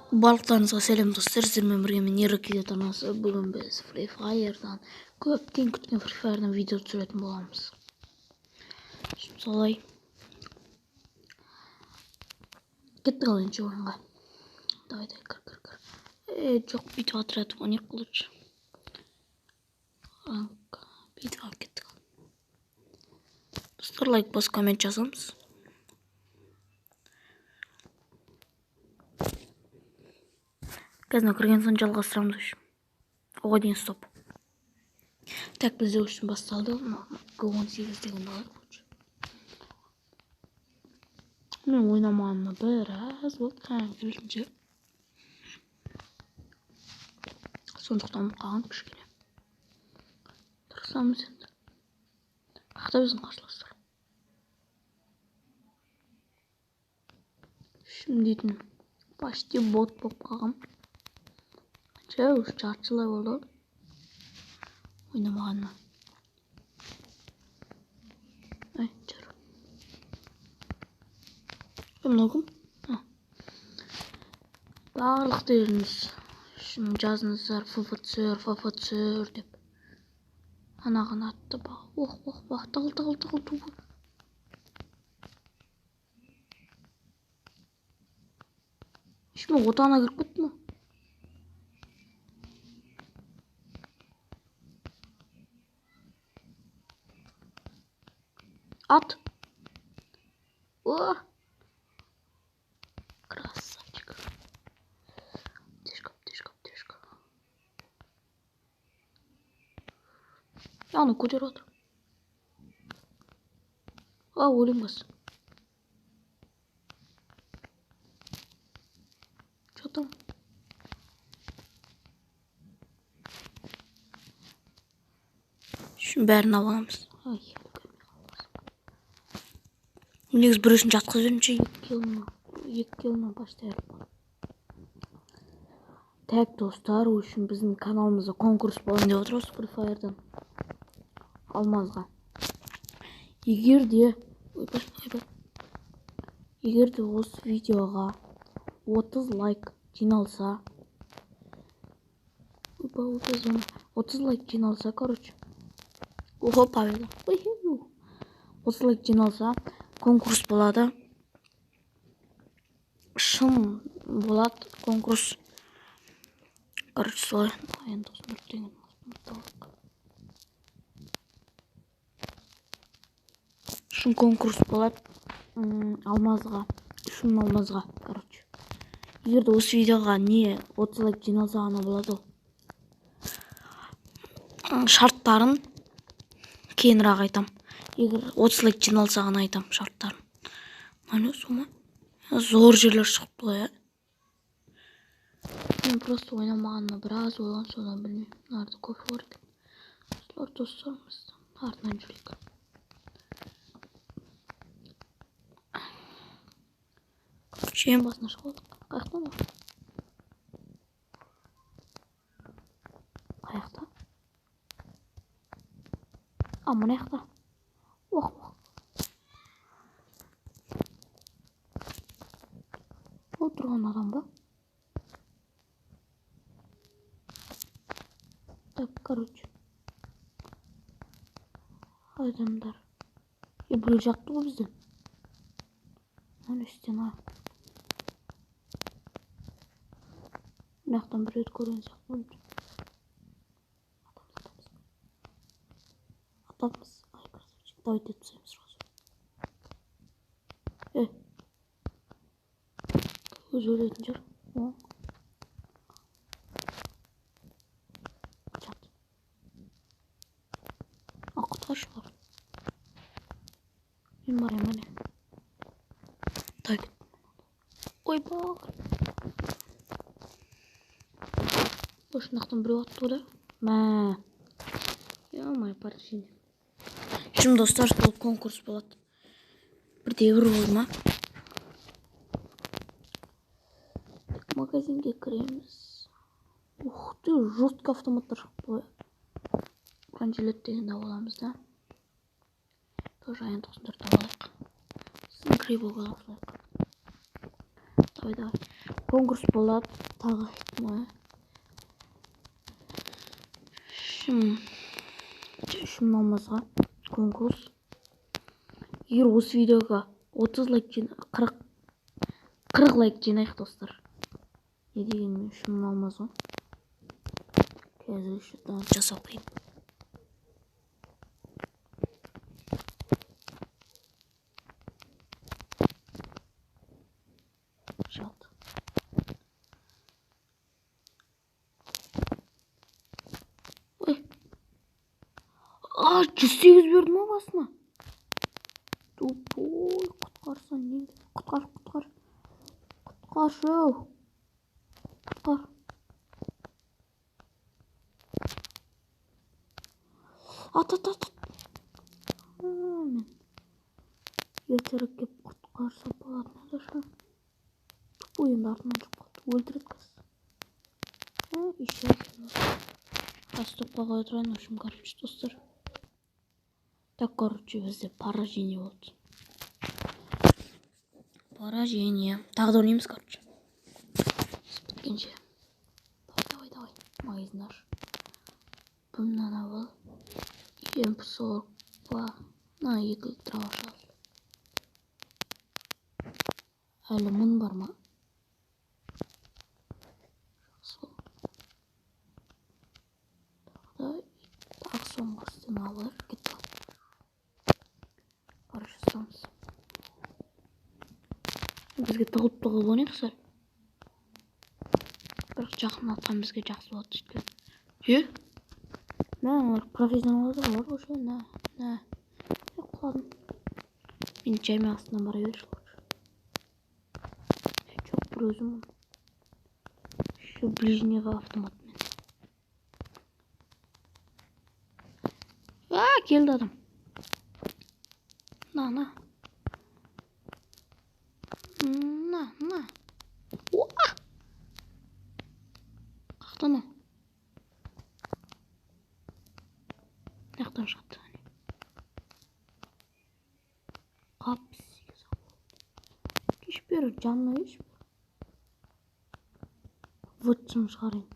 Барлықтарыңызға сәлем, достар! Сіздермен бірге мен, Ерекелет арнасы. Бүгін біз Free Fire'дан, көптен күткен Free Fire'дан видео түсіретін боламыз. Солай. Кеттік ал енді ойынға. Давай, давай, кір, кір, кір. Е, жоқ, бүйтіп отряд ойнайық лучше. Ранг бүйтіп алып кеттік. Достар, лайк басып, коммент жазамыз. Қазір кірген соң жалғастырамыз в общем. Оға дейін стоп. Так, бізде в общем басталды. Г18 деген алайық лучше. Мен ойнамағаныма біраз болды, қанша. Сондықтан ұмытып қалғанмын кішкене. Тырысамыз енді. Қақта біздің қарсыластар? Шым дейтін почти бот болып қалғам. Қанша уже, жарты жылдай болды ойнамағаныма. Ай, жүр. Мынау кім? Барлықтарыңыз жазыңыздар, ФФ түсір, ФФ түсір деп. Анаған атты. Ох, ох, ох, тығыл, тығыл, тығыл, тығыл. Мен отағына кіріп кеттім ғой. Ат. О! Красавчик. Аптечка, аптечка, аптечка. Аны көтеріп отыр. А, өлем қазір. Че там? Шын бәрін алып аламыз. Ай, негізі біреусін жатқызып жіберінші, 2 килоны почти айырып қалдым. Так, достар, в общем, біздің каналымызда конкурс болайын деп отыр осы Free Fire'дан алмазға. Егер де, ойбай, ойбай, егер де осы видеоға 30 лайк жиналса, ойбай, ойбай, зона, 30 лайк жиналса, короче, ого, победа, 30 лайк жиналса, конкурс болады. Шын болады конкурс. Короче, солай. Енді 94 деген алайық. Шын конкурс болады алмазға, 3000 алмазға, короче. Егер де осы видеоға не 30 лайк жиналса ғана болады ол. Шарттарын кейінірек айтам. Егер 30 лайк жиналса ғана айтам шарттарын. Мына су ма? Зор жерлер шығыпты ғой, ә? Мен просто ойнамағаныма біраз болған, содан білмеймін. Мыналарда кофе бар екен. Осылар достарымыз. Артынан жүрейік. Короче, ең басына шығып алдық. Қаяқта мынау? Қаяқта? А, мына жақта. Ох, ох. Ол тұрған адам ба? Так, короче. Адамдар. Е, біреу жатты ғой бізден. Ана стена. Мына жақтан біреуді көрген сияқты болды. Атамыз, атамыз. Атамыз. Ай, красавчик. Давайте тастаймыз сразу. Е. Өзі өлетін шығар. О. Жат. А, құтқаршы бар. Мен барайын ба, не? Так. Ойбай. Мына жақтан біреу атты ғой да. Мә. Ё-моё, поручение. Шын, достар, сол конкурс болады. Бірде бір болды ма? Магазинге кіреміз. Ух ты, жестко автоматтар шығыпты ғой. Бронежилет дегенді алып аламыз да. Тоже АН 94 алайық. Сосын грибок алып алайық. Давай, давай. Конкурс болады, тағы айттым ғой. 3000 алмазға конкурс. Егер осы видеоға 30 лайк 40 лайк жинайық, достар. Не дегенмен 3000 алмаз ғой. Қазір еще жасау қиын. Жат. Ой. А, 108 бердім ау басына. Тупой, құтқарсан не? Құтқар, құтқар. Құтқаршы. Құтқар. Ат, ат, ат. Мен ертерек келіп құтқарса болатын еді ше. Тупой енді артынан жүріп қалды. Өлтіреді қазір. Еще стопқа қоя тұрайын, в общем, короче, достар. Так, короче, бізде поражение болды. Поражение. Тағы да ойнаймыз, короче. Біткенше. Давай, давай, давай. Магазин аш. Бұнан ал. М40 па. Мына екі дробаш ал. Әлі 1000 бар ма? Жақсы. Тағы да тағы соңғы стена алайық. Кетті. Короче, ұстамыз. Бізге тығылып тығылып ойнайық сәл. Бірақ жақын атқан бізге жақсы болады өйткені. Е? Мә, олар профессионалдар бар ғой ше, нә, нә. Е, құладым. Мен жаймен астынан бара берші лучше. Е, жоқ, бір өзім. Еще ближнего автоматымен. А, келді адам. На, на. На, на. Уа! Қаяқтан ол? Қаяқтан шығады? Қап, сегіз ақ. Кеш бері, жанына кеш бері. Вытшым шығарайын.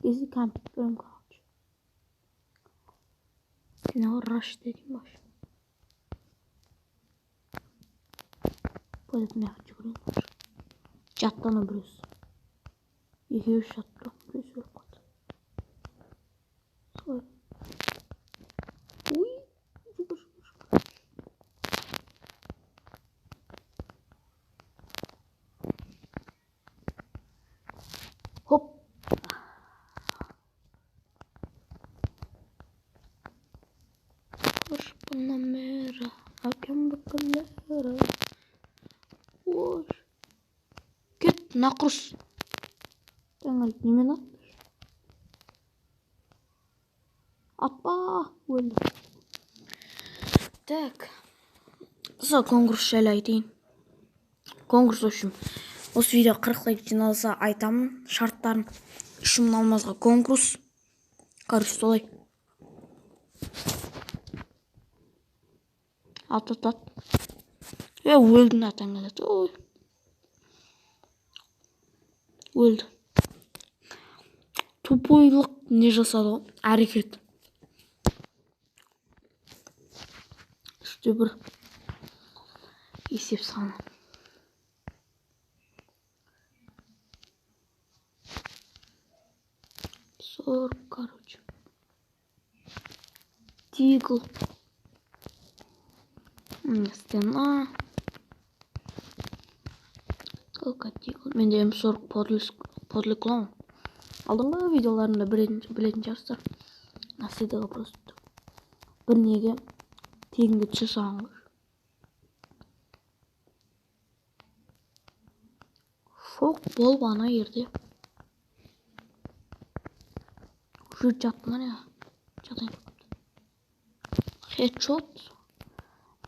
Кезі кәмпит беремін, короче. Сен ауыр раш дедім баш. Пойдет мына жаққа жүгірейін. Жатты ана біреусі. Екеуі жатты, біреусі өліп қалды. Солай. Уй, жүгір, жүгір, жүгір. Хоп. Хош, Панамера, әкем бүкілері. Ой. Кет, нақұрыс. Таңғалып немен атты? Атпа, өлді. Так. Сол конкурс жайлы айтайын. Конкурс, в общем, осы видео 40 лайк жиналса айтамын шарттарын. 3000 алмазға конкурс. Короче, солай. Ат, ат, ат. Е, өлдің атаң келеді. Ой. Өлді. Тупойлық не жасады ғой? Әрекет. Үште бір есеп саны. 40, короче. Тигл. Стена. Только тигл. Менде М40 подлик клон. Алдыңғы видеоларымда білетін шығарсыздар. Наследоға просто бір неге тегінге түсе салған ғой. Шок болып ана жерде. Уже жатты ма не? Жатайын деп қалыпты. Хедшот.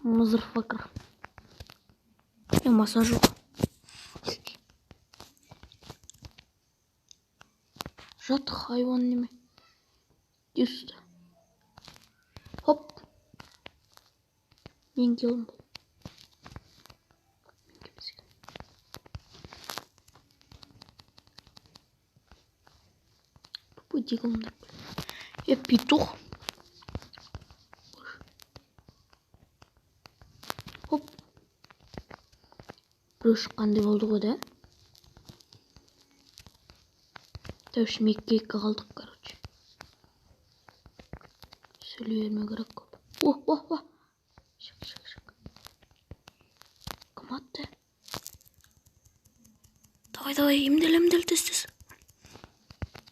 Мазерфакер. Е, массаж жоқ. Жат хайуан неме. Дюсті. Хоп. Мен келдім. Диглымды. Петух. Хоп. Біреу шыққандай болды ғой да. Тәушім 2-2 қалдық, короче. Сөйлей бермеу керек көп. О, о, о. Шық, шық, шық. Кім атты? Давай, давай, емдел, емдел, тез, тез.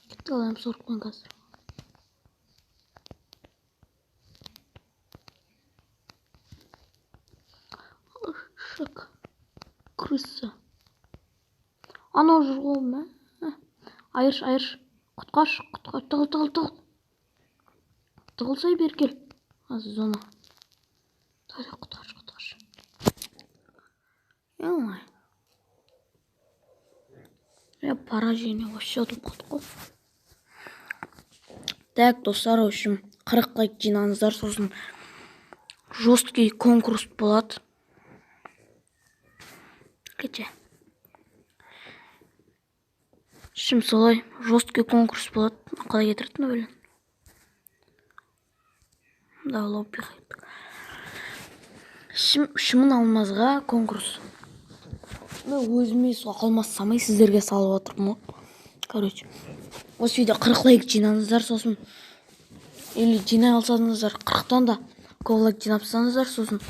Кетті алайым, сорып қойын қазір. Шық. Крыса. Анау жүр ғой, мә. Айыршы, айыршы. Құтқаршы, құтқар. Тығыл, тығыл, тығыл. Тығылсай бері кел. Аз зона. Давай, құтқаршы, құтқаршы. Ой. Я поражение вообще ұтылып қалдық қой. Так, достар, в общем, 40 лайк жинаңыздар, сосын жесткий конкурс болады. Кете. Шым солай, жесткий конкурс болады. Қалай кетірді, блин? Да, лобби қайттық. Шымын алмазға конкурс. Мен өзіме сол алмаз салмай сіздерге салып отырмын ғой. Короче, осы видео 40 лайк жинаңыздар, сосын или жинай алсаңыздар 40-тан да көп лайк жинап тастаңыздар, сосын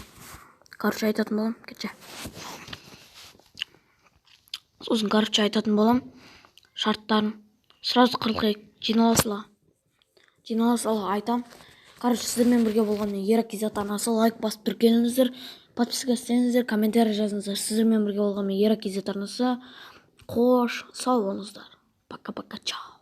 короче айтатын боламын, кеше. Сосын короче айтатын боламын шарттарын. Сразу 40 лайк жинала сала. Жинала сала айтам. Короче, сіздермен бірге болған мен Ера Кз арнасы. Лайк басып тіркеліңіздер, подписка істеңіздер, комментарий жазыңыздар. Сіздермен бірге болған мен Ера Кз арнасы. Қош, сау болыңыздар. Пока-пока, чао.